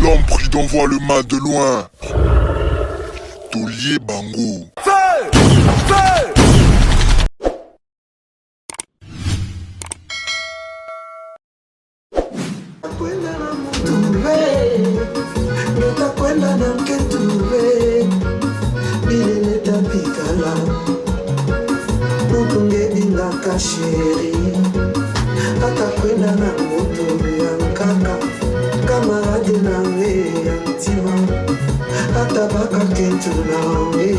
L'homme prudent voit le mal de loin. Taulier Bango. Feu! Feu! Chérie, atakwenda na moto ya nkaka kamarade na nge ya ntima ata bakaketu na nge.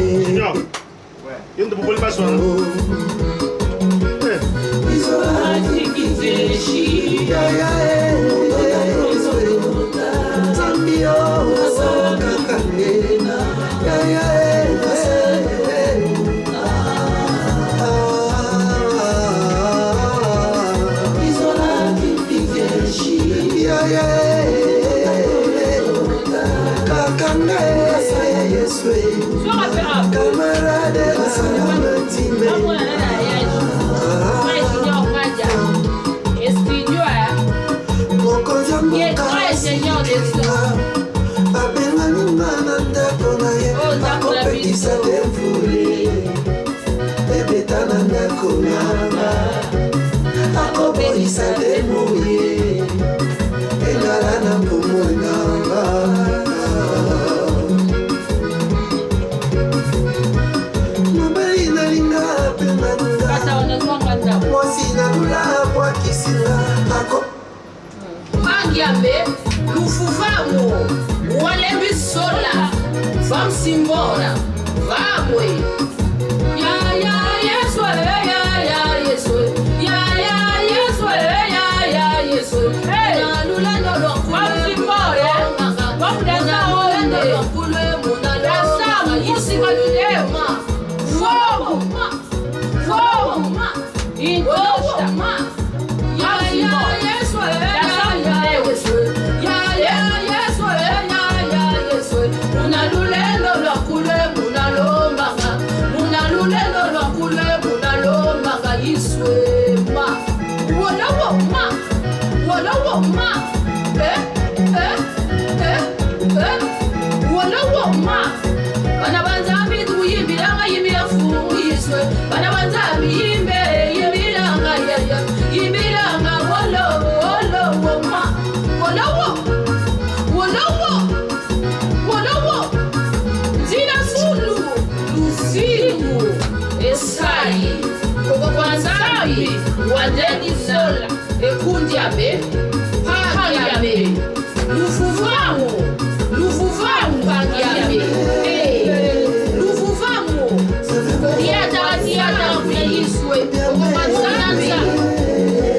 Mokonzi ya mboka abengani nga na ndako na ye, akopekisa te mvule ebeta na ndako nanga, akoboyisa te moye engala na pomoi nanga. Mobali nalinga abenganinga, mwasi nalula abwakisinga ako Pangiambe, Lufuvamo, Walembi Sola, Vamsimbora, Vamwe. Ya ya Yesu, ya ya Yesu, ya ya Yesu, ya ya Yesu. Hey, Vamsimbora, Vamdasa onde, Dasa musika dudema, Fogo, Fogo, Encosta. Ya ya Yesu, ya ya Yesu, ya ya Yesu, ya ya Yesu. Munalulelo lwakule munalombanga, munalulelo lwakule munalombanga Yiswe ma. Wolowo ma, wolowo ma, eh eh eh eh, wolowo ma. Bana banzambi tukuyimbilanga yimbila fungu Yiswe, bana banzambi yimbe yimbilanga yaya, yimbilanga wolowo wolowo ma, wolowo wolowo wolowo. Nzina Zulu, Luzimu, Esai, Kokokwanzambi, Wadeni Zola, Ekundiabe, Pangiabe, Luvuvamu, Luvuvamu Pangiabe, Eh, Luvuvamu, Tiata Tiata Kuyiswe, Kokokwanzambi,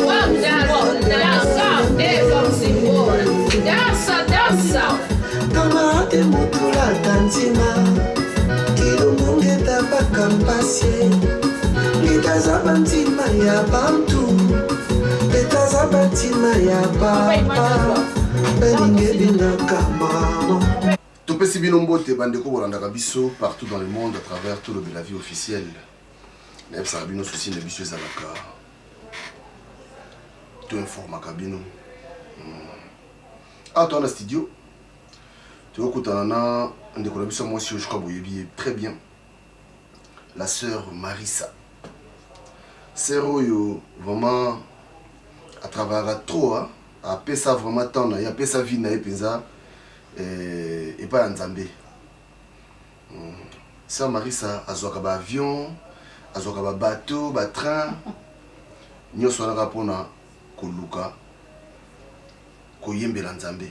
Wamdasa, Eva Msimbora, Dansa, dansa. Kamarade motulaka ntima kilumungeta bakampasie litaza bantima ya bantu letaza bantima ya papa balingi ebingaka mama. Topesi bino mbote bandeko bolandaka biso partout dans le monde à travers tout le la vie officielle. Nayebisaka bino souci na biso ezalaka toinformaka bino. Awa toza na studio, toyokutana na ndeko na biso ya mwasi oyo je crois boyebi ye très bien, la sœur Marissa. Sœur oyo vraiment atravaillaka trop, hein? Apesa vraiment temps na ye, apesa vie na ye mpenza epai ya Nzambe. Sœur Marissa azwaka ba avion, azwaka ba bateau, ba train, nyonso wana kaka mpona koluka koyembela Nzambe.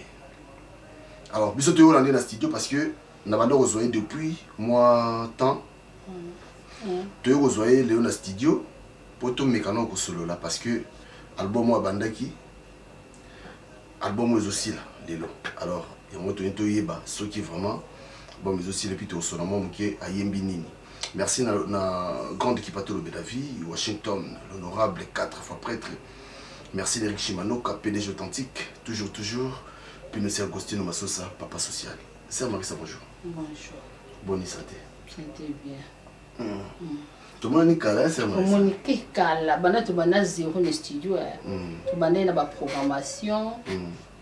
Alors biso toyola nde na studio parce que na banda kozwa ye depuis mwa temps, toye kozwa ye lelo na studio mpo tomeka nao kosolola parce que album oyo abandaki, album oyo ezosila lelo. Alors yango toye toyeba soki vraiment album ezosila, et puis tokosolola mwa moke ayembi nini. Merci na grande équipe Atolobela Vie, Washington, l'honorable 4 fois prêtre. Merci Eric Chimanoka, PDG authentique, toujours, toujours. Puis nous, c'est Agostino Masosa, papa social. Sœur Marissa, bonjour. Bonjour. Bonne santé. Santé bien. Tomoni kala, sœur Marissa. Omoni ke kala, banda tobanda zéro na studio, eh. Tobanda na ba programmation.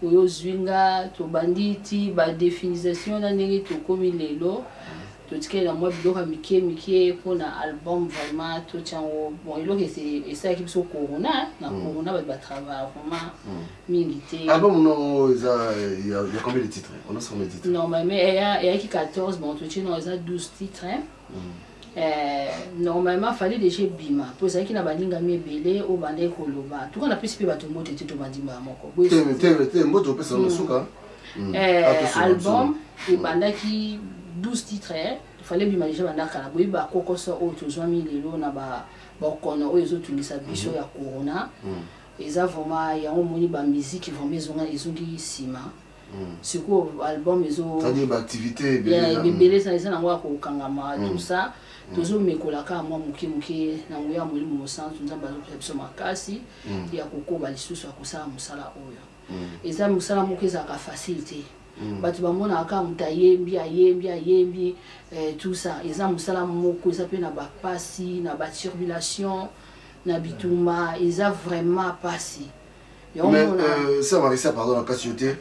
Oyo ozwi nga, tobandi ti ba definisation na ndenge tokomi lelo. Totikali na mwa biloko ya mike mike mpo na album, vraiment totia yango. Bon, eloko esalaki biso corona, na corona bato batravailla vraiment mingi te. Album no eza ya combien de titres? On a combien de titres? Normalement eyaki 14. Bon, totie no eza 12 titres, hein. Normalement fallait déjà ebima mpo ezalaki na balingami ebele oyo bandaki koloba. Tuka napesi mpe bato mbote te, tobandi mbala moko. Boye. Te, te, te, mbote opesa na suka. Album ebandaki 12 titres, fallait ebima déjà banda kala. Boyebi bakokoso oyo tozwami lelo na bakono oyo ezotungisa biso ya corona, eza vraiment yango. Omoni bamusique vraiment ezonga, ezongi nsima. Sikoyo album ezo C'est-à-dire baactivité ebele. Ebele eza nango ya kokangama, tout ça. Tozomekola kaka mwa moke moke na nguya ya Molimo Mosantu. Nzambe azopesa biso makasi ya kokoba lisusu ya kosala mosala oyo. Eza mosala moko ezalaka facile te. Bato bamonaka kaka moto ayembi, ayembi, ayembi, tout ça. Eza mosala moko eza mpe na bapasi, na baturbulation, na bitumba. Eza vraiment pasi. Yango Mais mona. Ça, Marissa, pardon, la Cassioté,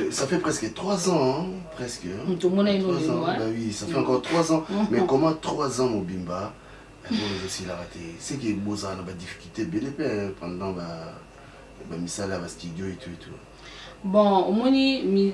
ça fait presque 3 ans, hein, presque. Hein. Tomona ino 3 lelo, ans, hein. bah oui, ça fait encore 3 ans. Mais comment 3 ans, Mobimba, bon, aussi l'a raté? C'est que Boza a difficulté, BDP, pendant bah, bah, misala, bah, studio et tout et tout. Bon, omoni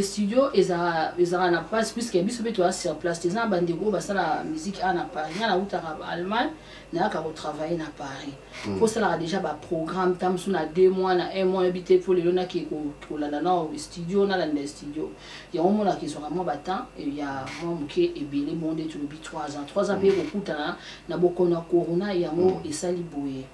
studio ezalaka na place, puisque biso mpe toza sur place te. Eza na bandeko oyo basala musique awa na Paris. Ngai nautaka Allemagne, nayaka kotravaille na Paris. Fo osalaka déjà baprogramme ta mosusu na 2 mois, na un mois. Oyebi te, fo lelo nake kolanda na studio, nalanda studio. Yango omonaka ezwaka mwa batemps ya mwa moke ebele. Bongo nde tolobi 3 ans, 3 ans mpe ekokutana na bokono ya corona. Yango esali boye.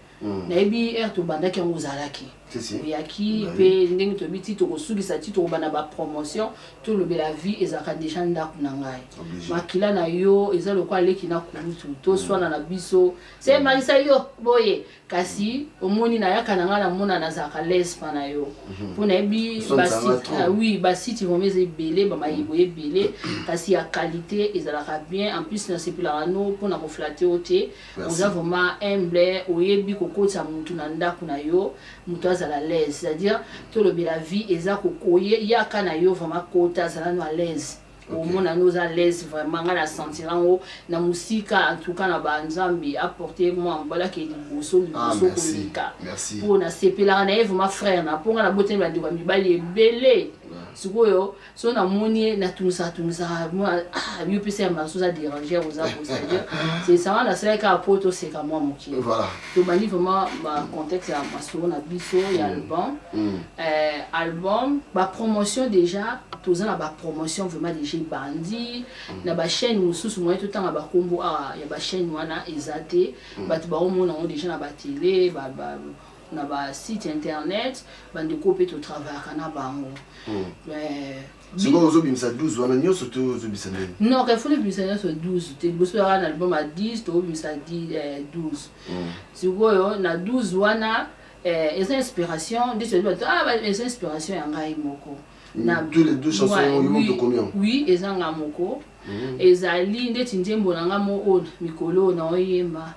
Nayebi heure tobandaki yango ozalaki. Si, si. Oyaki mpe ndenge toyebi ti tokosukisa, ti tokobanda bapromotion. Tolobela vie ezalaka déjà ndako na ngai. Obligé. Makila na yo eza lokola leki na kulutu, toswana na biso se Marisa yo boye. Kasi omoni nayaka na ngai, namona nazalaka lespa na yo mpo nayebi. Oswanisaka trop. Ah, oui, basite vraiment eza ebele, bamayebo ebele, kasi ya qualité ezalaka bien. En plus nasepelaka no mpona koflatter yo te. Merci. Oza vraiment humble, oyebi kokotisa mutu na ndako na yo, moto azala à l'aise. C'est-à-dire tolobela vie eza kokoye yaka na yo vraiment, kota, azala no à l'aise. Omona no oza à l'aise vraiment. Ngai na sentir yango na mosika. En tout cas na banzambe apporte mwa mbalaki liboso Ah, liboso merci. koleka. Merci. Mpo nasepelaka na ye vraiment, frère na mpo ngai nabotani bandeko ya mibali ebele. Sikoyo so namoni ye, natungisaka tungisaka mwa, ah, yo pesa ya maso oza déranger, oza bo, c'est-à-dire c'est ça wana. Nasalaki kaka po toseka mwa moke. Tobandi vraiment bacontexte ya masolo na biso ya album. Album, bapromotion déjà, toza na bapromotion vraiment déjà ebandi na bachaîne mosusu. Moye totanga bakombo awa ya bachaîne wana eza te. Bato baomona yango déjà na batele, na basite internet. Bandeko mpe totravaillaka na bango. Sikoyo ozobimisa 12 wana nyonso to ozobimisa ndeni? Non, kefuli bimisa nyonso 12 te. Liboso yaka na album ya 10, tobimisa 12. Sikoyo na 12 wana, eza inspiration nde toyebi bato, ah, eza inspiration ya ngai moko. Na tous les 12 chansons? Ouais, yo oui, moto okomi yango? Oui, eza nga moko. Ezali ndeti nzembo na nga mo oyo mikolo oyo naoyemba: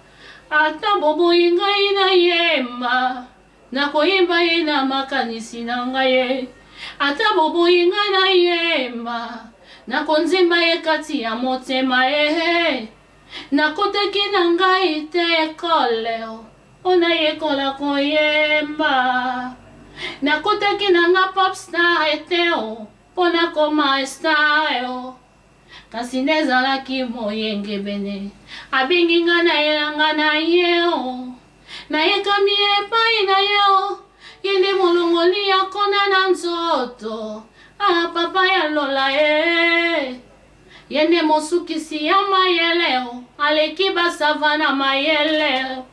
ata boboyi ngai nayemba, nakoyemba ye na makanisi na ngai ye. Ata boboyi ngai nayemba, nakonzemba ye kati ya motema ye. Nakotaki na ngai te école mpo nayekola koyemba, nakotaki na nga popstar ete o mpo nakoma star o. Kasi nde ezalaki moyengebene abengi nga na elanga na ye o, nayekami epai na ye o. Ye nde molongoli ya kona na nzoto. Ah, papa ya lola e, ye nde mosukisi ya mayele o, aleki basava na mayele o.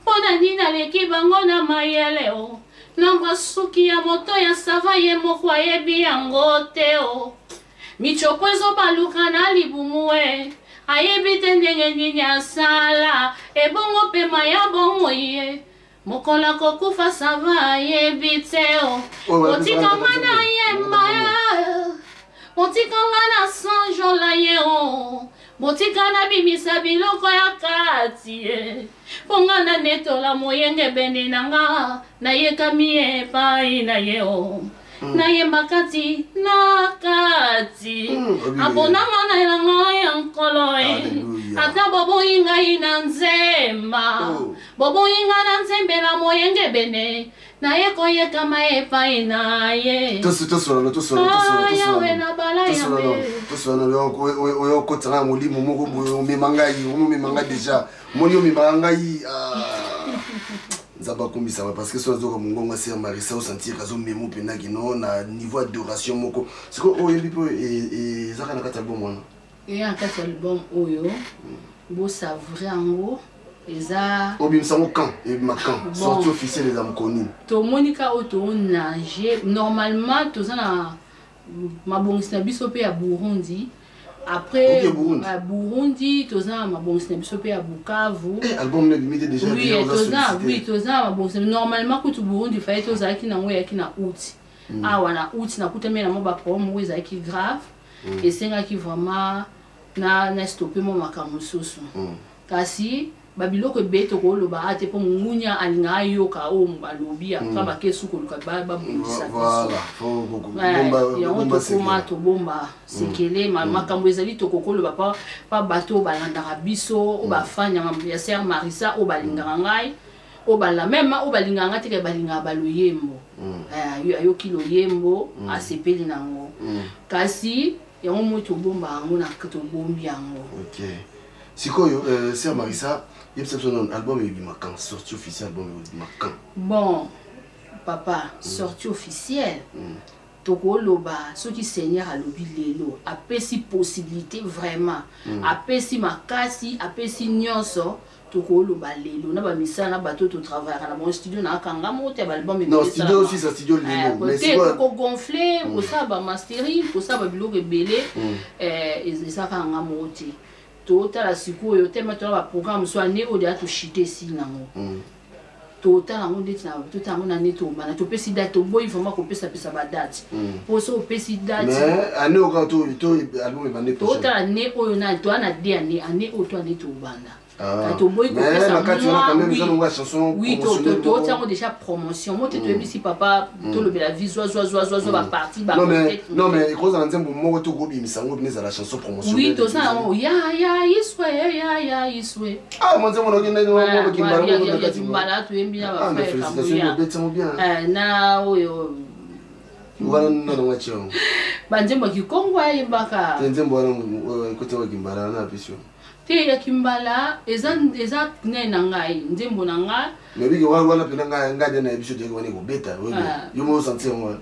Mpo na nini aleki bango na mayele o? Nombre suki ya moto ya sava, ye moko ayebi yango te o. Michopo ezobaluka na libumu e, ayebi te ndenge nini asala ebongo pema ya bomoi ye. Mokolo akokufa, sava ayebi te o. Oyo wana Otikanga eza na yemba, otikanga na sanjola ye o. Botika nabimisa biloko ya kati eh. Mpo nga nanetola moyengebene na nga, nayekami epai na ye o. Nayemba kati na kati, apona nga na elanga ya Nkolo eh. Alléluia. Ata boboyi ngai na nzemba, Oh. boboyi nga na nzembe na moyengebene, naye koyekama epai na ye. Tosolana, tosolana. Ah, Yawe na bala Yambe. Tosolana, oyo okotanga ya molimo moko boye, omema ngai, omema ngai déjà, omoni omemaka ngai, ah. Nzambe akumbisama, parce que so azoka mongongo sœur Marisa, osentir azomema mpena kino na niveau adoration moko. Sikoyo oyo oyembi mpo ezaka na kati ya album wana? Eya na kati ya album oyo, bosavoure yango, eza Obimisa yango quand? Ebima quand? Bon. Sortie officielle eza mokolo nini? Tomoni ka oyo tonage normalement, toza na mabongisi na biso mpe ya Burundi après. Ok, Burundi. Burundi, toza na mabongisi na biso mpe ya Bukavu. Eh, album na ebimi te déjà? Oui. Déjà oza Toza, sollicité. oui, toza na mabongisi. Normalement kutu Burundi faye tozalaki nango, eyaki na août. Awa na août nakutami na mwa baproblème moko ezalaki grave, esengaki vraiment na stoppe mwa makambo mosusu. Kasi babiloko ebele tokoloba a te, mpo mongunya alingaka ayoka oyo alobi, après bakesu koluka babundisa biso. Voilà, faut Yango bomba tokoma sekele. Tobomba sekele. Makambo ezali, tokokoloba pa bato oyo balandaka biso, oyo bafani ya sœur Marisa, oyo balingaka ngai, oyo bala même oyo balingaka ngai teke, balingaka baloyembo. Ayoki loyembo, asepeli nango. Kasi yango moi tobomba yango na tobombi yango. Ok, sikoyo sœur Marisa, yebisa biso nano, album ebima quand? Sortie officielle album ebima quand? Bon papa, sortie officielle tokoloba soki Seigneur alobi lelo, apesi possibilité vraiment, apesi makasi, apesi nyonso, tokoloba lelo na bamisala na bato oyo totravaillaka na bango. Studio na akanga moko te ya baalbum. Non, studio aussi, ça, studio lelo, mais te, tokogonfle, kosala bamastering, kosala babiloko ebele. Eza kaka nga moko te. Totala sikoyo tema, toza baprogramme mosusu ane oyo deya toshite esili nango. Totala yango ndeti na totala yango na neti obanda topesi date. Toboyi vraiment kopesapesa badate, mpo so opesi date. Mais année oyo kaka to album ebande prochaine? Totala ne oyo na toa na de ane oyo to ane tobanda. Ah. Toboyi Mais na kati wana quand même eza nango ya chanson oui, promotionnelle moko. totia yango déjà promotion mo te. Toyebisi papa, tolobela vie, zwa zwa zwa zwa zwa baparti. Non mais, non mais ekozala nzembo moko te, okobimisa yango bino, ezala chanson promotionnelle. Oui, toza yango ya ya iswe, ya ya iswe. Ah, mo nzembo naoki ndenge moko kimbala moko na kati. Kimbala toyembi na Ah, mais bafrère. félicitations, Kambuya. obeti yango bien. Na oyo Wana nano nga tia yango. Banzembo ya kikongo ayembaka. Te, nzembo wana ekoti yango kimbala wana apesi yo. Te, ya kimbala eza ne na ngai, nzembo na ngai. Mais biki wana mpena ngai nde nayebi so toyeki wana ekobeta. Ah. Yo moko osentir yango wana.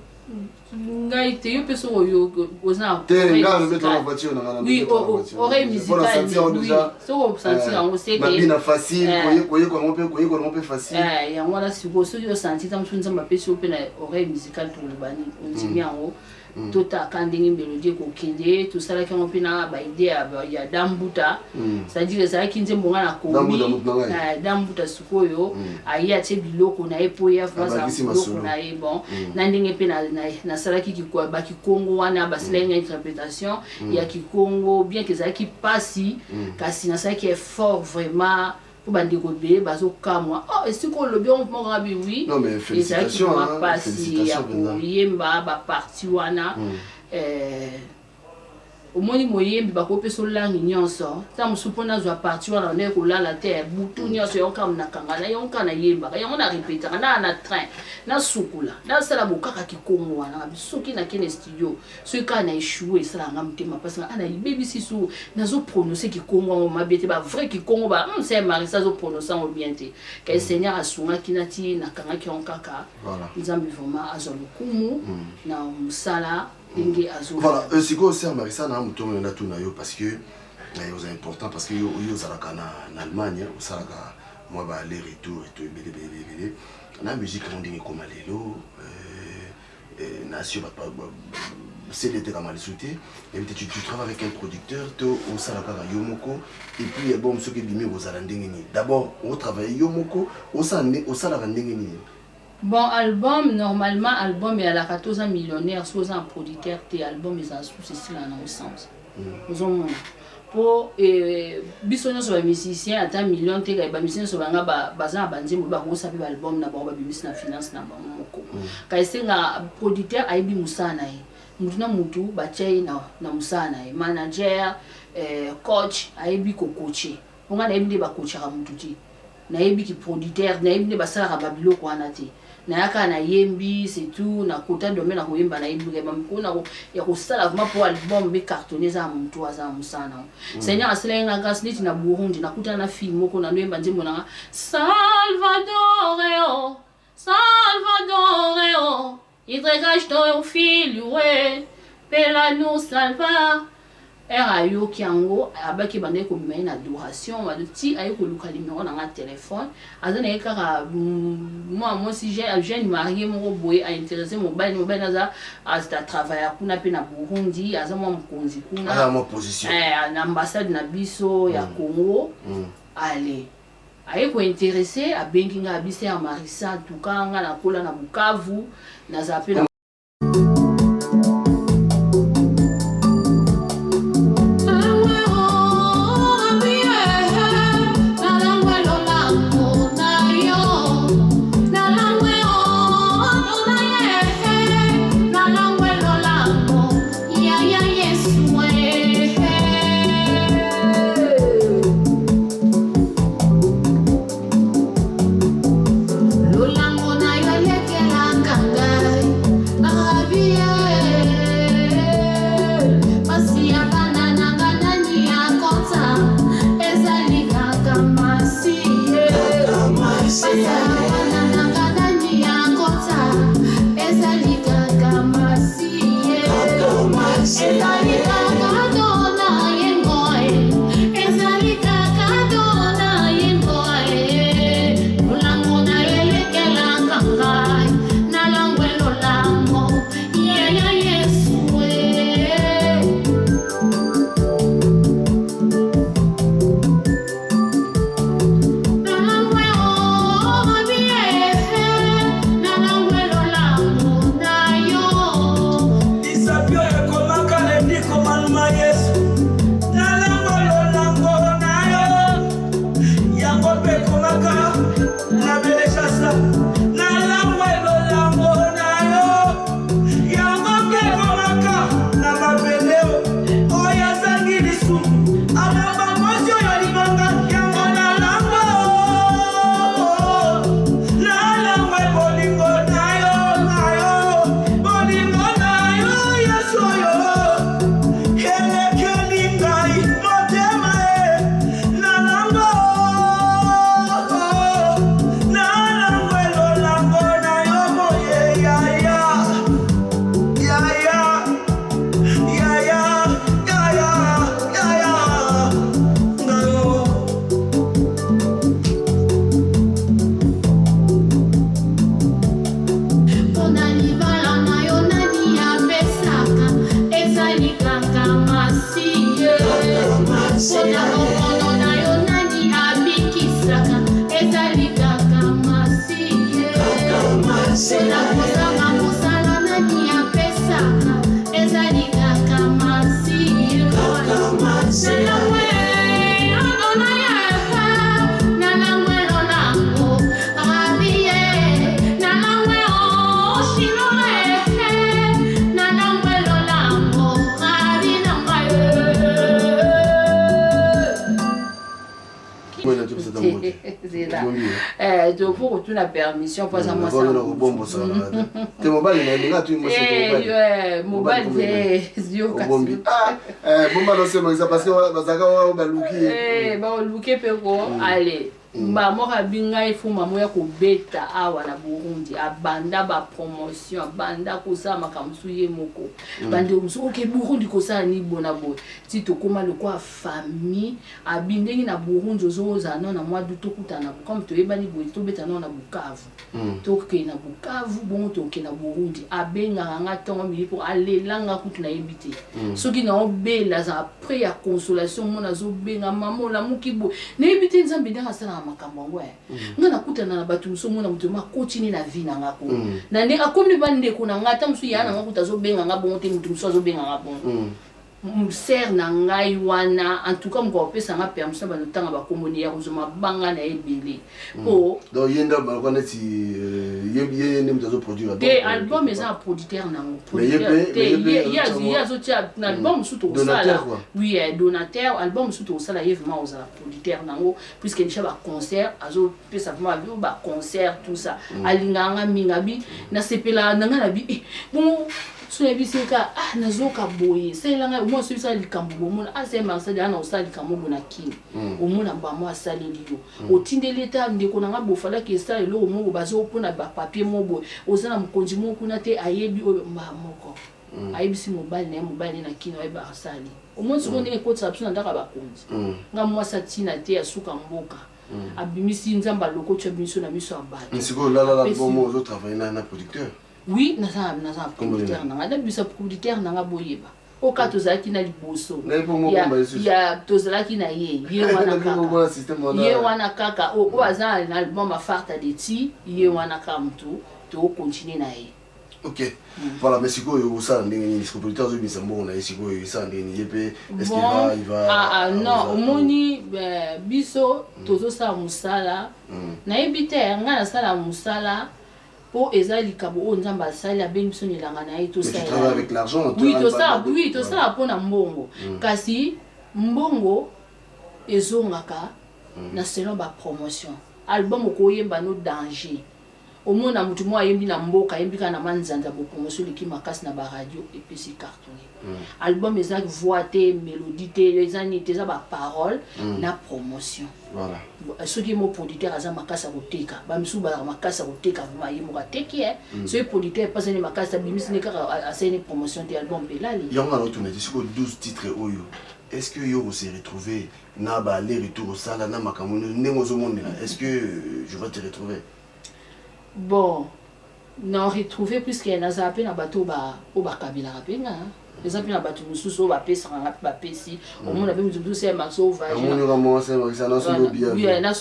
Ngai te, yo mpe soki oyo oza na Te, oreille ngai nalobeti musicale. na voiture na ngai. Oui, oreille musicale, oui, soki osentir yango seke Mabina facile. Eh. Koyekola yango mpe, koyekola yango mpe facile. Eh, yango wana sikoyo soki osanti ta mosusu Nzambe apesi yo mpe na oreille musicale, toloba nini, ondimi yango. Totaka ndenge mélodie ekokende. Tosalaki yango mpe na baidée ya Dambuta, c'est-à-dire ezalaki nzembo nga na komi. Dambuta, motu na ngai. Eh, Dambuta sikoyo aye atie biloko na ye mpo ye azala Abakisi biloko masolo. na ye. Bon, na ndenge mpe nasalaki bakikongo wana, basalaki nga interprétation ya kikongo, bien que ezalaki mpasi, kasi nasalaki effort vraiment, mpo bandeko ebele bazokamwa: "Oh, esika olobi yango moko ngabi." Oui. Non, mais Ezalaki félicitations, vraiment hein, mpasi ya félicitations mpenza. koyemba baparti wana. Omoni moyembi bakopesa olangi nyonso, ntango mosusu mpo nazwa parti wana, ndenge kolala te butu nyonso, yango kaka nakanga na yango, kaka nayembaka yango, na répétaka na train, nasukula, nasala bokaka kikongo wana. Soki nakende studio, soki kaka na échoué, esalaka nga motema mpasi. Nga nayebebisi su, nazoprononce kikongo yango mabe te, bavrai kikongo ba sœur Marisa azoprononce yango bien te. Kai Seigneur asungaki nati nakangaki yango kaka. Nzambe vraiment azwa lokumu na mosala ndenge azo Voilà, sikoyo sœur Marisa, na moto oyo natuna yo, parce que oza important, parce que yo oyo ozalaka na Allemagne, osalaka mwa ba aller retour eto ebele ebele ebele na musique yango ndenge ekóma lelo, na sio bato CD etekama lisusu te. Yebi te, tu travailles avec un producteur to osala kaka yo moko? Et puis album soki ebimi, kozala ndenge nini? D'abord otravaille yo moko, osalaka ndenge nini? Bon, album, normalement album eyalaka te oza millionnaire. Soki oza na producteur te, album ezala susu esila na sens. Ozomona Po biso nionso ba musiciens ata million te ba musiciens nionso banga baza na ba nzembo bakosa pe ba album na bango babimisi na finance na bango moko. Ka esenga producteur ayebi musala na ye. Mutu na mutu batia ye na na musala na ye. Manager, coach ayebi ko coacher. Po nga nayebi nde ba coachaka mutu te. Nayebi ki producteur, nayebi nde basalaka ba biloko wana te. Naya kaka na yembi c'est tout, na kota domaine ya koyemba nayebi mais ba mikolo na ya kosala vraiment po album be cartonner eza ya mutu oyo aza na musala nango. Seigneur asalaki nga grace neti na Burundi nakutana na fille moko nando yemba nzembo nanga Salvador oh Salvador oh Entregaste teu filho eh pela nous salvar Heure ayoki yango abaki ebandaki kobima ye na adoration ti aye koluka numero na nga telephone aza na ye kaka mwana mwasi jeune marie moko boye a interesse mobali mobali aza a travailla kuna pe na Burundi aza mwa mokonzi kuna aza mwa position eh, na ambassade na biso ya Congo allez Aye ko interesse abengi nga abi sœur Marissa en tout cas nga nakola na Bukavu nazala pe na Lolango na yo elekelaka ngai Rabi Pasi ya bana na nga nani akota Ezali kaka masi Pasi ya bana na nga nani akota Ezali kaka masi Ezali kaka dona ye ngoe Ezali kaka dona ye ngoe Lolango na elekelaka ngai Nalangwe lolango ya Yesu eh. Nalangwe oh eh, nalangwe lolango na yo. Lisapio ekomaka lendiko maluma Yesu nalango lolango na yo yango mpe ekomaka na Beleshasa nalangwe lolango na yo yango mpe ekomaka na mabele oyo azangi lisumu alamba mwasi oyo libanga yango nalangwe nalangwe bolingo na yo na yo bolingo na yo yesu oyo elekeli ngai motema e nalangwe nalangwe lolango na yo boye yaya yaya yaya yaya yaya ngayo Mpona libala na yo nani apesaka ezali kaka masiye Mpona bokono na yo nani abikisaka ezali kaka masiye Mpona kozanga mosala nani apesaka ezali kaka masiye Nalangwe Adonai nalangwe lolango Rabie nalangwe Oshilole nalangwe lolango Rabi na ngai po kotuna permission mpo aza mwasi te mobali na elinga atuni mwasi mobali te yokabombi bomba nosema eza parce que bazalaka wana baluki baluki mpe ko ale mbala moko abi ngai fo mama ya kobeta awa na Burundi abanda ba promotion abanda kosala makambo mosusu ye moko bandeko mosusu oke Burundi kosala nini bona boye ti tokóma lokola famille abi ndenge na Burundi ozozala nao na mwa du tokutana na comme toyebani boye tobeta nao na Bukavu tokende na Bukavu bongo tokende na Burundi abengaka nga ntongo midi mpo alelanga kutu nayebi te soki naobela azala près ya consolation mona azobenga mama olamuki boye nayebi te nzambe ndenge asalaka makambo yango ya nga nakutana na bato mosusu omona moto ma akotini na vie na nga ko na ndenge akomi bandeko na nga ata mosusu ya na nga kutu azobenga nga bongo te moto mosusu azobenga nga bongo. Sœur na ngai wana en tout cas moko akopesa nga permission bando tanga ba kombo ne ya kozwa mabanga na ye ebele po Donc ye nde alobaka neti ye ye nde moto azo produire album. Te album eza na producteur nango. Mais ye pe te ye ye ye azotia na album mosusu tokosala. Oui eh, donateur album mosusu tokosala ye vraiment ozala producteur nango puisque déjà ba concert azo pesa vraiment ba concert tout ça. Alingaka nga mingi abi nasepela na nga na bi eh, bongo so nayebisi ye kaka ah nazoka boye salela ngai omona soki osala likambo boye omona ah se marcel ana osala likambo boye na kini mm. omona bango asaleli yo mm. otindeli eta ndeko na ngai bofalaki esala eloko moko bazo mpona bapapier moko boye oza na mokonzi moko kuna te ayebi oyo mbaa moko mm. ayebisi mobali na ye mobali na ye na kini ayeba asali omoni sikoyo mm. ndenge ekotisa biso na ndako ya bakonzi mm. nga mwasi atina te ya suka mboka mm. abimisi nzambe alokoti abimisi na miso ya bato sikoyo lalala bongo ozo travailler na, na producteur Oui, naza naza na producteur na nga. Nabimisa producteur na nga boyeba. Oyo kaka tozalaki na liboso. Ya, ya tozalaki na ye. Ye wana kaka. Ye wana kaka oyo aza na album Afarta de Ti, ye wana kaka mutu to continuer na ye. Ok. Mm. Voilà, mais sikoyo osala ndenge nini? Sikoyo producteur azobimisa mbongo na ye sikoyo esala ndenge nini? Ye pe est-ce qu'il va il va Ah ah non, omoni biso tozosala mosala. Nayebi te, nga nasala mosala Po eza likabo oyo Nzambe asali, abengi biso na elanga na ye tosalela ye. Oui, tosala, oui, tosala mpo na mbongo. Mm. Kasi mbongo ezongaka mm. na selon ba promotion. Album okoyemba no danger. Omona mutu moko ayembi na mboka, ayembi kaka na manzanza, bo promotion eleki makasi na ba radio epesi cartonné. Mm. Album eza voix te, melodie te, eza nini te, eza ba parole mm. na promotion. Voilà. Soki ye moko producteur aza makasi ya koteka, ba misusu bazalaka makasi ya koteka vraiment ye moko ateki eh. Mm. Soki producteur epasa ne makasi abimisi ne kaka asali ne promotion te album pe elali. Yango nga naotuna te sikoyo 12 titres oyo est-ce que yo ose retrouver na ba aller retour osala na makambo nyonso ndenge ozomonela est-ce que je vais te retrouver? Bon, na retrouver puisque nazala pe na bato oyo bakabelaka pe nga. Eza pe na bato mosusu oyo bapesaka nga pe bapesi. Omona pe moto mosusu ya maxo ovage.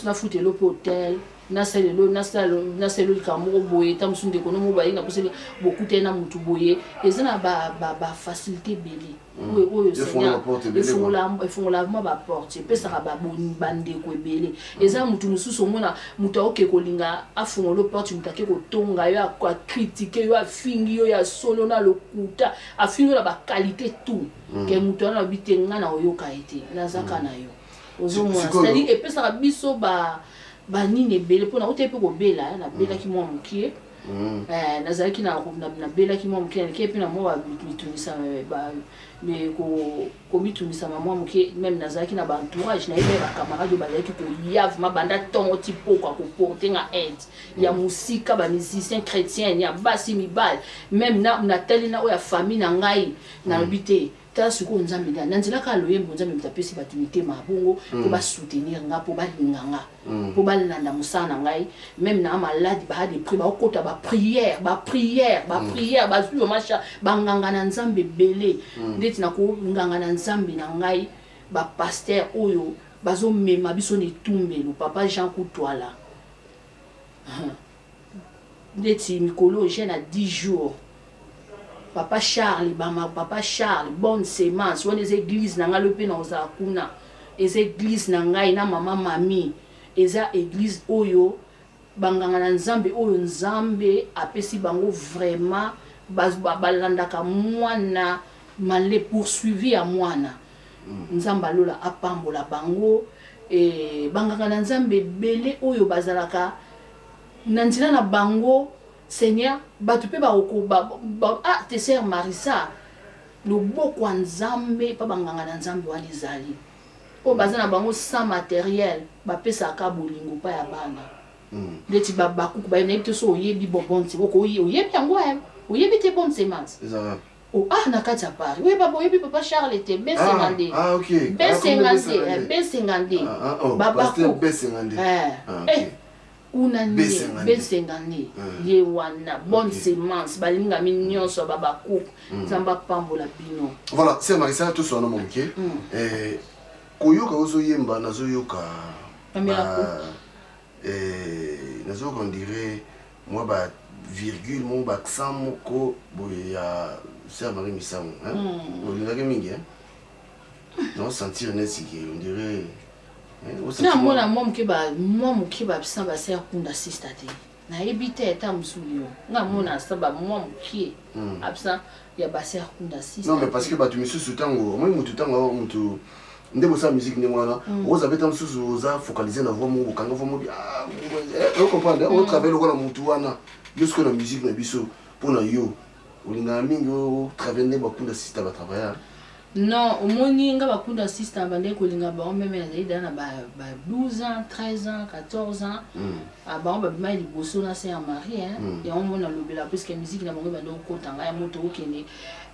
Nafuta elo pe hotel, nasala elo, nasala elo likambo moko boye, ta mosusu ndeko no moko baye na poseli bokutani na motu boye. Eza na ba facilité ebele. Oyo oyo Seigneur efongola efongola vraiment ba porte epesaka ba bandeko ebele. Eza mutu mosusu omona mutu aoke kolinga afongola porte mutu ake kotonga yo a critiquer yo afingi yo ya solo na lokuta afingi yo na ba qualité tout ke mutu wana alobi te nga na oyoka ye te nazaka na yo ozomona c'est-à-dire epesaka biso ba banini ebele mpona utaki mpe kobela nabelaki mwa mokie. Mm. Eh, nazalaki na nabelaki mwa moke nalekaki mpe na mwa mitungisa komitumisama mwa moke meme nazalaki na baentourage nayebi ya bacamarade oyo bazalaki koya vraimen banda ntongo ti pokwa koporte nga aide ya mm. mosika bamusicien chrétienne ya basi mibali meme natali na oyo ya famille na ngai nalobi te Tala sikoyo nzambe nde na nzela kaka loyembo nzambe moto apesi bato mitema ya bongo po ba soutenir nga po balinga nga po balanda mosala na ngai meme na malade ba de prix bakota ba prière ba prière ba prière bazwi vraiment cha banganga na nzambe ebele ndeti na konganga na nzambe na ngai ba pasteur oyo bazomema biso na etumbelo papa Jean Kutwala ndeti mikolo oyo jeune ya 10 jours papa Charles bama papa Charles bonne semence wana eza eglise na ngai lobi mpe nakozala kuna eza eglise na ngai na mama mami eza eglise oyo banganga na nzambe oyo nzambe apesi bango vraiment balandaka mwana male poursuivi ya mwana nzambe alola apambola bango e, banganga na nzambe ebele oyo bazalaka na nzela na bango Seigneur batu pe bako ba, ba, ah te sœur Marissa loboko ya Nzambe pa banganga na Nzambe wana ezali oyo baza na bango sans materiel bapesaka bolingo pa ya bana mm. ndeti bakuku bayebi nayebi te so oyebi bon bonne oyebi yango eh. Oyebi te bonne semence Oh, ah na kati ya Paris oyeba boyebi papa Charles te besenga nde ah, okay. Besenga nde besenga nde ah, oh, babaku besenga nde eh. Ah, okay. Eh. Kuna nde besenga nde ye wana bonne semence balingami nyonso ba bakuku nzambe apambola bino. Voilà, sœur Marissa toswana mwa moke. Eh, koyoka ozoyemba nazoyoka ba eh, nazoyoka on dirait mwa ba virgule moko ba accent moko boye ya sœur Marie Misamu hein? Olingaki mingi hein? Non, sentir neti ke on dirait namona mwa moke mwa moke baabsent base akunda sista te. Nayebi te ata mosusu yo nga mona asa bamwa moke absent ya base akunda sista. Non, mais parce que bato misusu, ntango omoni motu, ntango motu nde bosala musique ndenge wana, oza beta mosusu, oza focalisé na voix moko, okanga voix moko, ocomprendre, otravaille lokola motu wana. Yo sikoyo na musique na biso, mpona yo olingaka mingi otravaille nde bakunda sista batravailla? Non, omoni nga bakunda sista bandeki kolinga bango même nazali da na ba 12 ans, 13 ans, 14 ans. Ah, bango babimaki liboso na sœur Marie, hein. Yango mona alobela, puisque musique na bango ebandi okota ngai ya moto, okende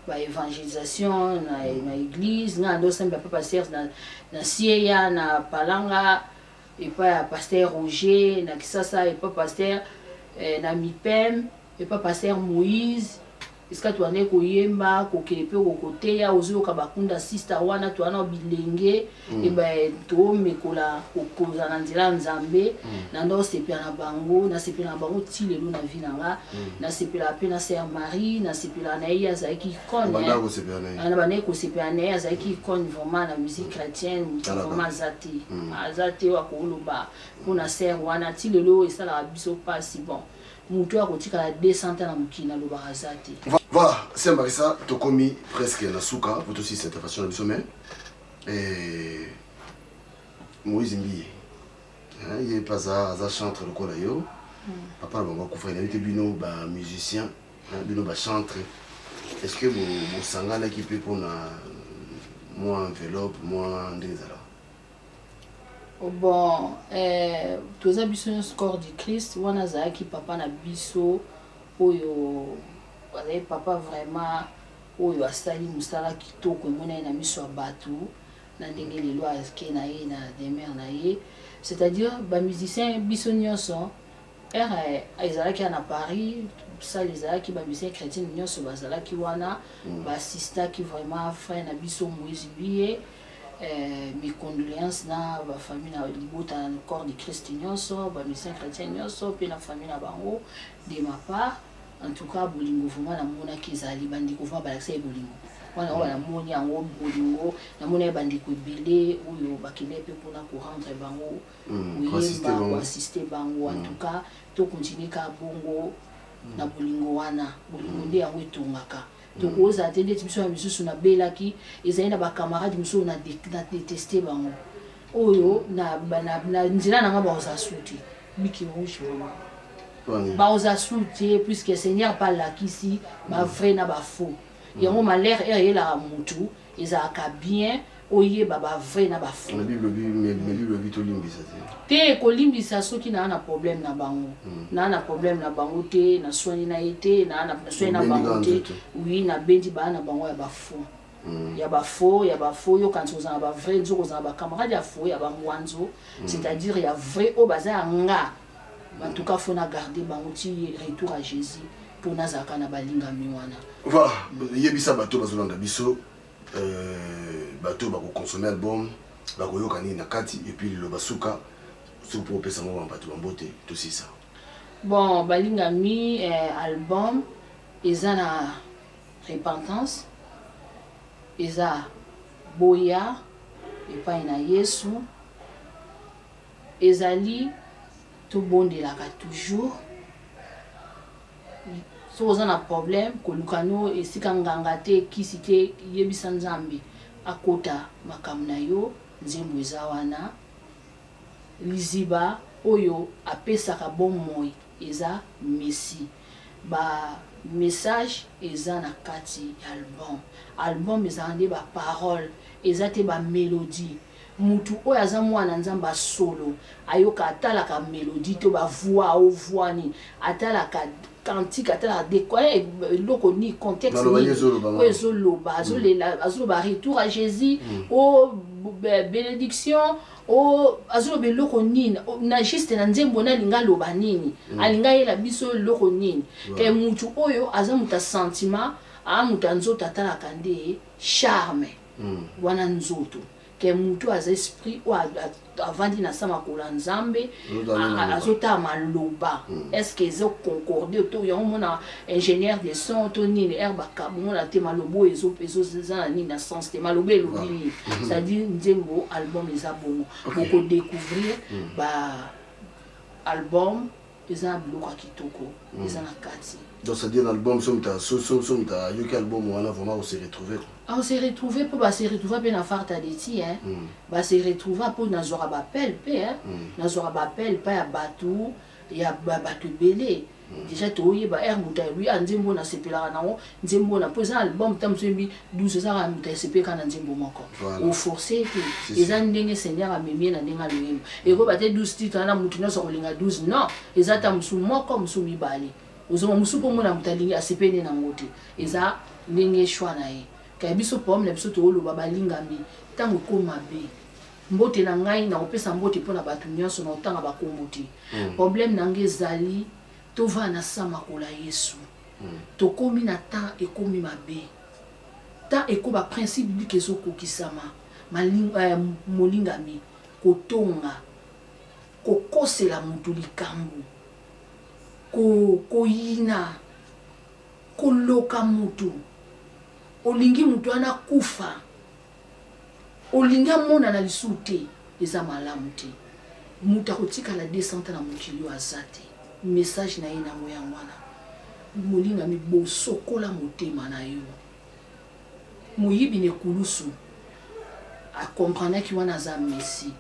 baévangélisation na église. Ngai ando osambela pa pasteur na Sieya, na Palanga epai ya pasteur Roger, na Kisasa epai pasteur na Mipem epai pasteur Moïse, esika toandeki koyemba, kokende mpe kokoteya. Ozoyoka bakunda sista wana, towana bilenge, eba tomekola kokozala na nzela ya Nzambe. Na nda osepela na bango, nasepela na bango ti lelo na vie na nga. Nasepelaka mpe na sœur Marie, nasepelaka na ye, ye azalaki icône. Obandaka kosepela na ye? Na bandaki kosepela na ye, azalaki icône vraiment na musique chrétienne. Moto Talaka. vraiment aza te, aza te oyo akoloba mpona sœur wana. Ti lelo esalaka biso mpasi. Bon, moto oyo akotikala 200 ans na mokili, nalobaka aza te. Voilà, sœur Marisa, tokomi presque na suka po tosisa intervention na biso, mais Moïse Mbiye, hein, ye mpe aza chantre lokola yo. Papa na bango akufaki. Nayebi te bino bamusicien, hein, bino bachantre, est ce que bosanganaki mpe mpona mwa enveloppe, mwa ndenge ezalaka? Bon, toza biso nyonso corps du Christ. Wana azalaki papa na biso, oyo azali papa vraiment oyo asali mosala kitoko, emonani na miso ya bato na ndenge lelo ake na ye na demeure na ye. C'est-à-dire bamusicien biso nyonso, ere ezalaki na Paris, salle ezalaki, bamusicien chrétien nyonso bazalaki wana, baassistaki vraiment frère na biso Moïse Mbiye. Mes condoléances na bafamille, na libota, na corps de Christ nyonso, bamusicien chrétien nyonso mpe na famille na bango. De ma part, en tout cas, bolingo vraiment namonaki ezali bandeko vraiment balakisa ye bolingo wana oyo namoni yango, bolingo namoni ye, bandeko ebele oyo bakende mpe mpona korendre bango, koassister koyemba, bango. Koassiste bango. En tout cas, tokontinue kaka bongo na bolingo wana. Bolingo nde yango etongaka. Tokozala te ndeti biso ya misusu. Nabelaki, ezali na bacamarade mosusu na déteste bango, oyo na nzela na nga bakozala su te, bic rouge vraiment. Wani. Bakozala su te, puisque Seigneur mpe alakisi bavrai na bafaux. Yango malheur ere eyelaka motu, ezalaka bien oyeba bavrai na bafaux. Na Bible obi, mais Bible obi tolimbisa te. Te, kolimbisa soki naa na problème na bango, naa na problème na bango te, naswani na ye te, naa naswani na Obendi bango kaka te. nzoto. Oui, nabendi baa na bango ya bafaux, ya bafaux, ya bafaux. Yokanisi kozala na bavrai nzo, kozala na bacamarade ya faux, ya bangwanzo, c'est-à-dire ya vrai oyo baza ya nga. En tout cas, faut na garder bango ti retour à Jésus, mpo nazalaka na balingami wana. Voilà, yebisa bato bazolanda biso, bato bakoconsommer album bakoyoka nini na kati, et puis liloba suka soki mpo opesa ngo bato bambote, tosisa. Bon, balingami, album eza na repentance, eza boya epai na Yesu, ezali tobondelaka toujours. Soki oza na problème, koluka no esika nganga te, kisi te, yebisa Nzambe akota makambo na yo. Nzembo eza wana, liziba oyo apesaka bomoi eza Messi. Ba message eza na kati ya album. Album ezalaka nde baparole, eza te bamélodie. Mutu oyo aza mwana Nzambe asolo ayoka, atalaka mélodie to bavoix o voix nini, atalaka cantique, atalaka eloko nini, contexte Maloba nini nini ezoloba. Oyo ezoloba, azolela, azoloba retour à Jésus o bénédiction o azoloba eloko nini na juste na nzembo na alinga aloba nini, alinga ayela biso eloko nini. Ke mutu oyo aza moto ya sentiment, aa moto ya nzoto, atalaka nde charme wana, nzoto. Ke mutu aza esprit oyo avandi na sa makolo ya Nzambe, azotala maloba est ce que ezo concorde to yango mona ingénieur de son to nini r bakabo mona te maloba oyo ezo na nini na sens te, maloba elobi nini. C'est à dire nzembo album eza bongo, boko découvrir ba album eza na biloko ya kitoko eza na kati. Donc c'est à dire l'album, so muta so so so muta yoki album wana, vraiment on se retrouver quoi. On se retrouver mpo ba se retrouver mpe na Farta Deti, hein. Ba se retrouver mpo nazwaka baappel mpe, hein. Nazwaka baappel mpa ya bato, ya bato ebele. Déjà toyeba r moto ayebi a nzembo nasepelaka nango, nzembo na mpo eza album ta mosu oyembi 12, ezaka moto asepelaka na nzembo moko. Oforce te, eza ndenge Seigneur amemi ye na ndenge aloyemba. Ekoyeba te 12 titre wana moto nyonso akolinga 12, non, eza ta mosu moko, mosu mibale, ozoma mosu mpo mona moto alingi asepeli nango te, eza ndenge choix na ye. Kaya biso problème na biso, tooloba balingami ntango ekoma mabe. Mbote na ngai, nakopesa mbote mpona bato nyonso, na kotanga bakombo te. Problème na ngai ezali tovanda na sa makolo ya Yesu. Tokomi na temps ekomi mabe, temps eko baprincipe biblique ezokokisama. Molingami, kotonga, kokosela motu likambo, koyina, koloka motu, olingi motu wana kufa, olingi amonana lisusu te, eza malamu te. Moto akotikala 200 ans na mokili oyo aza te. Message na ye nango yango wana. Molingami, bosokola motema na yo. Moyibi na ekulusu akomprendaki wana aza messi,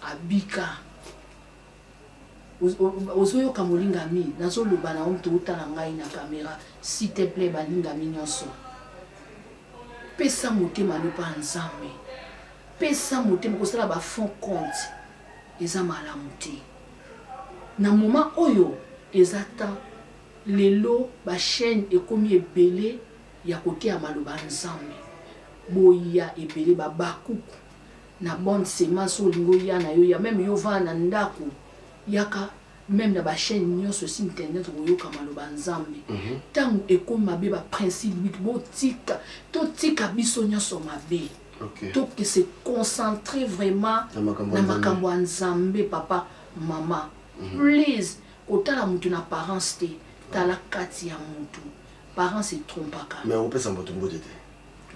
abika. Ozoyoka molingami, nazoloba na yo, moto otala ngai na caméra, s'il te plaît, balingami nyonso, pesa motema no mpa Nzambe, pesa motema. Kosala bafaux compte eza malamu te na moment oyo. Eza temps lelo bachaîne ekomi ebele ya koteya maloba ya Nzambe. Boya ebele babakuku na bonne semence. Olingi oya na yo ya même yo vanda na ndako, yaka même na bachaîne nyonso esi internet, koyoka maloba ya Nzambe. Ntango ekomi mabe, baprincipe biblique botika, totika biso nyonso mabe. Toke se concentrer vraiment na makambo ya na Nzambe. Makambo ya Nzambe. Papa, mama, please, kotala motu na apparence te, tala kati ya motu. Parence etrompaka. Mais okopesa moto mbote te?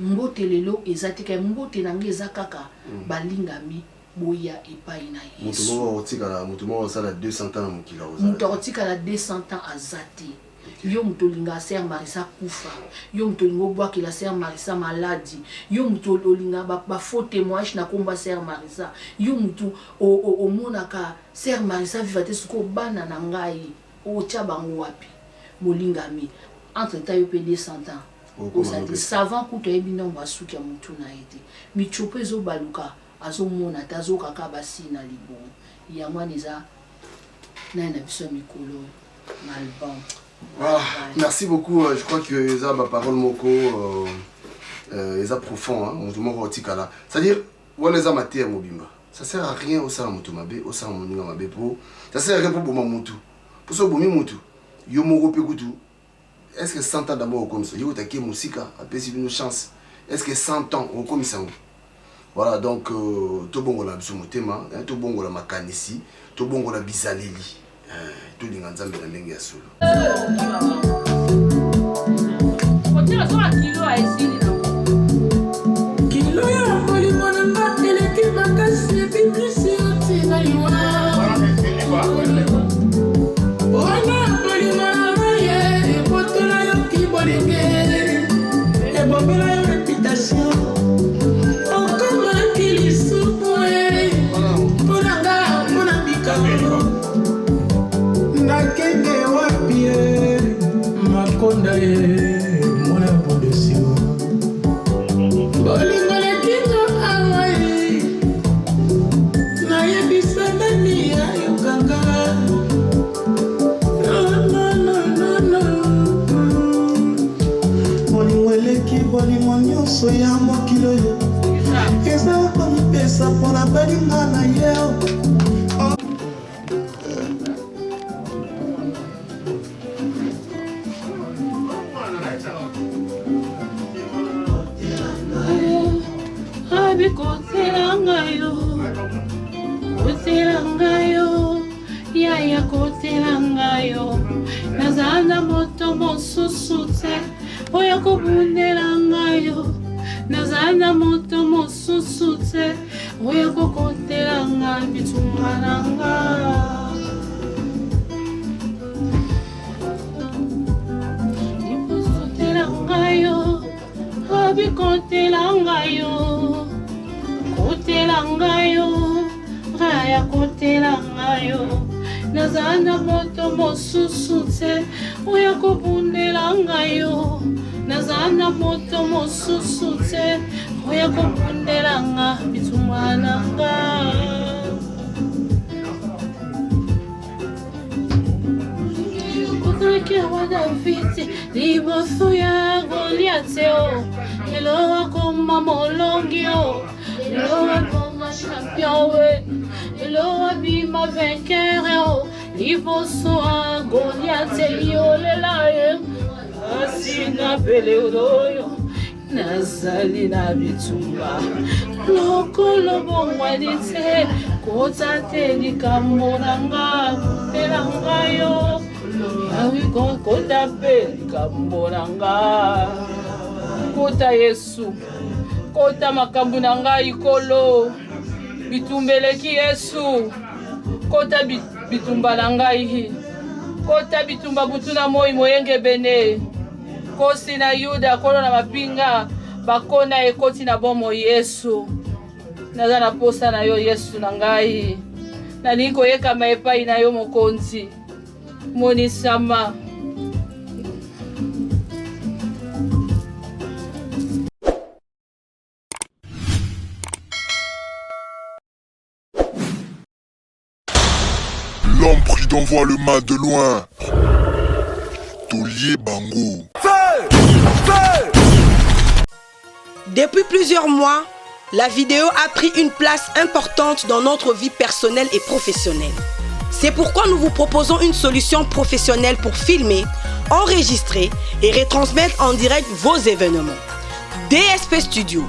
Mbote lelo eza te, kai mbote na ngai eza kaka balingami, boya epai na Moto Yesu. moko akotikala, moto moko akosala 200 ans na mokili akozala Moto te. akotikala 200 ans aza te. Yo moto olingaka sœur Marisa kufa, yo moto olinga obwakela sœur Marisa maladi, yo moto olinga bafaux témoignage na kombo ya sœur Marisa, yo moto omonaka sœur Marisa viva te, sikoyo bana na ngai otya bango wapi? Molingami, entre temps yo mpe 200 ans Okoma oza te. mopesa. Savant kutu ayebi ndombo asuki ya motu na ye te. Mitsopo ezobaluka, azomona te, azoyoka kaka basi na libongo. Yango wana eza nani na biso ya mikolo oyo na album. Voilà, merci beaucoup. Je crois que eza ba parole moko eza profond, hein. Moto moko otikala. C'est-à-dire wana eza mateya mobimba. Ça sert à rien osala moto mabe, osala moninga mabe po ça sert à rien po boma motu. Po so bomi motu, yo moko pe kutu, est-ce que 100 ans d'abord okomisa? Yo otake mosika, apesi bino chance. Est-ce que 100 ans okomisa ngo? Voilà, donc tobongola biso motema, hein, tobongola makanisi, tobongola bizaleli. Tolinga Nzambe na ndenge ya solo. Kotiela soka kilo esili nango. Kilo ya bolingo na nga eleki makasi, ebimisi yo ntina liwa. Wana bolingo na ngai ye ebotola yoki bolinge, ebombela yo réputation, okomaki lisumu e mpo na nga, mpo na bikalo. Nakende wapi ye makonda ye mwana bondesio? Bolingo lekingo awa ye, nayebisa nani ayokanga? Non. Bolingo eleki bolingo nyonso ya mokili oyo, eza komipesa mpona balinga na ye. Abikotela. ngai yo, kotela ngai yo, yaya kotela ngai yo. Naza na moto mosusu te oyo kobundela ngai yo. Naza na moto mosusu te oyo kokotela ngai bitumba na ngai. Kotela ngai yo, abi kotela ngai yo, kotela ngai yo, raya kotela ngai yo. Naza na moto mosusu te oyo kobundela ngai yo. Naza na moto mosusu te oyo kobundela nga bitumba na nga. Ozalaki roi David liboso ya Goliath o lelo akoma molongi o lelo akoma champion we lelo abima vainqueur o liboso ya Goliath yolela ye kasi na pele oyo nazali na bitumba lokolo bongwani te kota te likambo na nga kotela ngai yo awi kota mpe likambo na nga kota yesu kota makambo na ngai kolo bitumba eleki yesu kota bitumba na ngai kota bitumba butu na moi moyengebene Nkosi na Yuda, Nkolo na mapinga, bakona ekoti na bomoi Yesu. Naza na posa na yo Yesu na ngai. Nalingi koyekama epai na yo Mokonzi. Monisama. L'homme prudent voit le mal de loin. Tolier Bango. Feu Feu Depuis plusieurs mois, la vidéo a pris une place importante dans notre vie personnelle et professionnelle. C'est pourquoi nous vous proposons une solution professionnelle pour filmer, enregistrer et retransmettre en direct vos événements. DSP Studio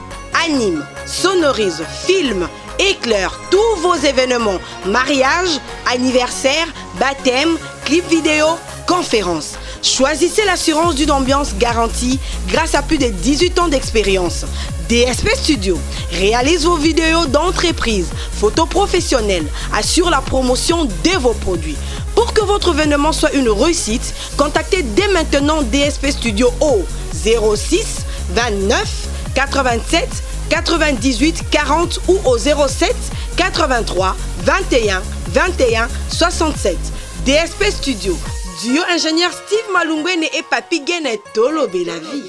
anime, sonorise, filme, éclaire tous vos événements, mariage, anniversaire, baptême, clip vidéo, conférence. Choisissez l'assurance d'une ambiance garantie grâce à plus de 18 ans d'expérience. DSP Studio réalise vos vidéos d'entreprise, photos professionnelles, assure la promotion de vos produits. Pour que votre événement soit une réussite, contactez dès maintenant DSP Studio au 06 29 87 98 40 ou au 07 83 21 21 67. DSP Studio, duo ingénieur Steve Malungwene et Papi Gene Tolo la vie.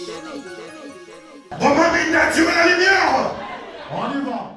On va mettre la lumière. On y va.